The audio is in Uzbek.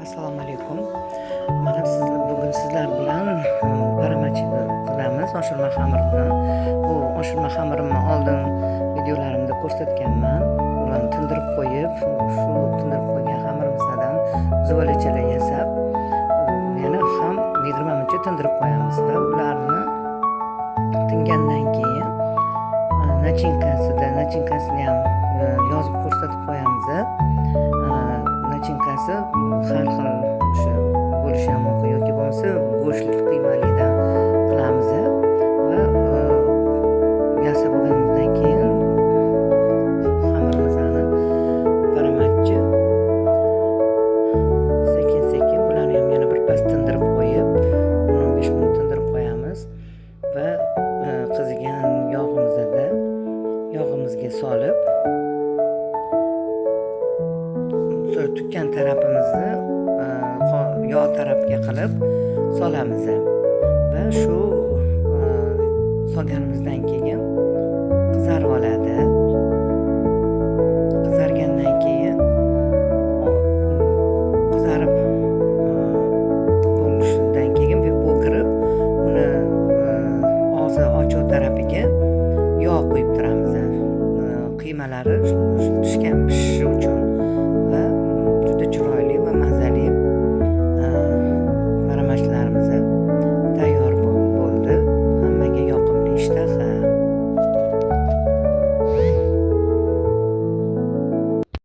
Assalomu alaykum. Mana sizlar bugun sizlar bilan paramachini qilamiz oshirma xamir bilan. Bu oshirma xamirimni oldin videolarimda ko'rsatganman. Ularni tindirib qo'yib, shu tindirib qo'ygan xamirimizdan zuvalachalar yasab, yana ham 20 minutcha tindirib qo'yamiz va ularni tingandan keyin начинка sini ham yozib ko'rsatib qo'yamiz. Начинка si har xil o'sha bo'lishi ham mumkin yoki bo'lmasa go'shtli, qiymalidan qilamiz va yasab bo'lganimizdan keyin xamirimizni paramachchi sekin sekin bularni ham yana birpas tindirib qo'yib, 10-15 minut tindirib qo'yamiz va qizigan yog'imizga solib, tukkan tarafimizni yog' tarafga qilib solamiz va shu solganimizdan keyin qizarib oladi. Qizargandan keyin, qizarib bo'lishidan keyin o'kirib, uni og'zi ochiq tarafiga yog' quyib turamiz. Qiymalari pishgan.